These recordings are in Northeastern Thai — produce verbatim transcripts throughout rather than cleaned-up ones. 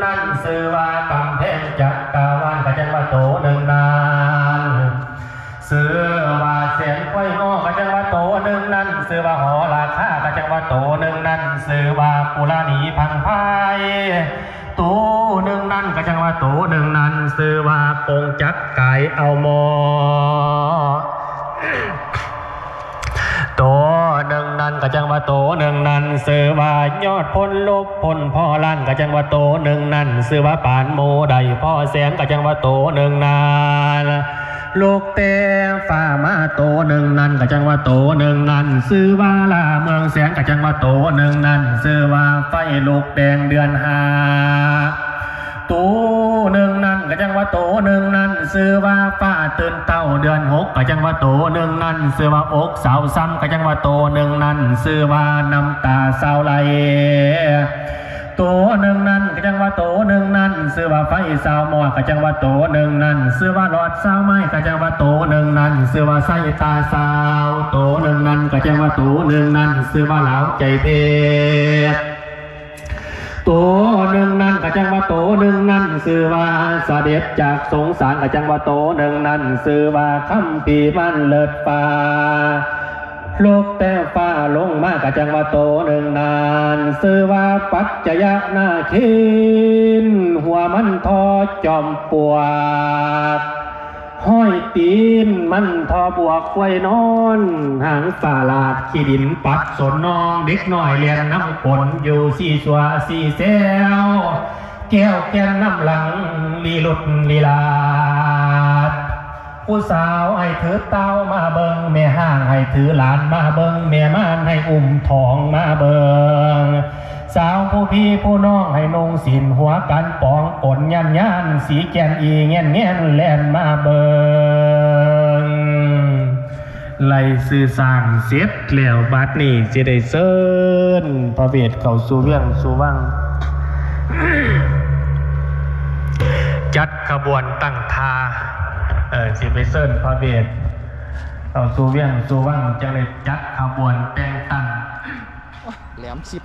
นั้นชื่อว่ากำแพงจักรวาล ก็จังว่าโตหนึ่งนั้นชื่อว่าแสนควายงอ ก็จังว่าโตหนึ่งนั้นชื่อว่าหอราคา ก็จังว่าโตหนึ่งนั้นชื่อว่ากุลานีพังพาย โตหนึ่งนั้นก็จังว่าโตหนึ่งนั้นชื่อว่ากงจักรกายเอาหมอ โตหนึ่งนั้นก็จังว่าโตหนึ่งนั้นชื่อว่ายอดพลลบพลพ่อล้าน ก็จังว่าโตหนึ่งนั้นชื่อว่าปานหมู่ได้พ่อแสน ก็จังว่าโตหนึ่งนั้น ลูกแต่ฟ้ามาโตหนึ่งนั้นก็จังว่าโตหนึ่งนั้นชื่อว่าลาเมืองแสน ก็จังว่าโตหนึ่งนั้นชื่อว่าไฟลุกแดงเดือนห้า โตหนึ่งนั้นก็จังว่าโตหนึ่งนั้นชื่อว่าฟ้าตื่นเต้าเดือนหก ก็จังว่าโตหนึ่งนั้นชื่อว่าอกสาวซ้ำ ก็จังว่าโตหนึ่งนั้นชื่อว่าน้ำตาสาวไหล โตหนึ่งนั้นก็จังว่าโตหนึ่งนั้นชื่อว่าไฟสาวหมอด ก็จังว่าโตหนึ่งนั้นชื่อว่าหลอดสาวไม้ ก็จังว่าโตหนึ่งนั้นชื่อว่าไส้ตาสาว โตหนึ่งนั้นก็จังว่าโตหนึ่งนั้นชื่อว่าลาวใจเพชร โตหนึ่งนั้นก็จังว่าโตหนึ่งนั้นชื่อว่าเสด็จจากสงสาร ก็จังว่าโตหนึ่งนั้นชื่อว่าคำพีร์มันเลิศฟ้า ลูกแต่ฟ้าลงมาก็จังว่าโตหนึ่งนั้นชื่อว่าปัจจยนาคิน หัวมันทอจอมปลวก ห้อยตีนมันทอบวกควายนอน หางฝาลาดขี้ดินปัดสนนอง เด็กน้อยเลียนน้ำฝนอยู่สี่สัวสี่แซว แก้วแก้นน้ำหลังลีลุดลีลาด ผู้สาวให้ถือเต้ามาเบิง แม่ห้างให้ถือหลานมาเบิง แม่ม่านให้อุ้มท้องมาเบิง สาวผู้พี่ผู้น้องให้นุ่งสินหัวกันปองปนย่านย่านสีแก่นอีแง่นแง่นแล่นมาเบิง ไล่ซื้อสร้างเสร็จแล้วบัดนี้สิได้เชิญพระเวทเข้าสู่เวียงสู่วัง จัดขบวนตั้งท่า เออ สิไปเชิญพระเวทเข้าสู่เวียงสู่วัง จังได้จัดขบวนแต่งตั้ง แหลมสิบ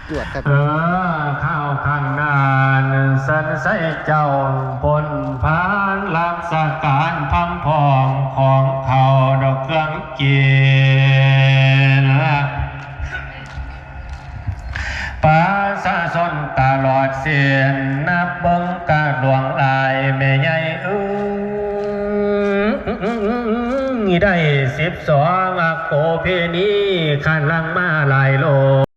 จวดครับ เออ ข้าวข้างหน้านั้นสันใส่เจ้าพลพานรักษาการทำพร้อมของเขาดอกเครื่องกิน ประชาชนตลอดเส้นนับเบิ่งกะหลวงหลายแม่ใหญ่เอ้ย ได้สิบสองอโกเพณีขันลังมาหลายโลก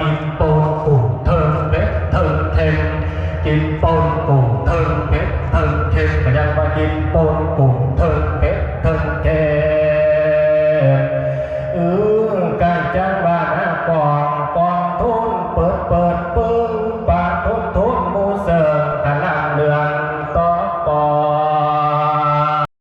กินปนกุ้งเทิงเผ็ดเทิงเค็ม กินปนกุ้งเทิงเผ็ดเทิงเค็ม ก็ยังมากินปนกุ้ง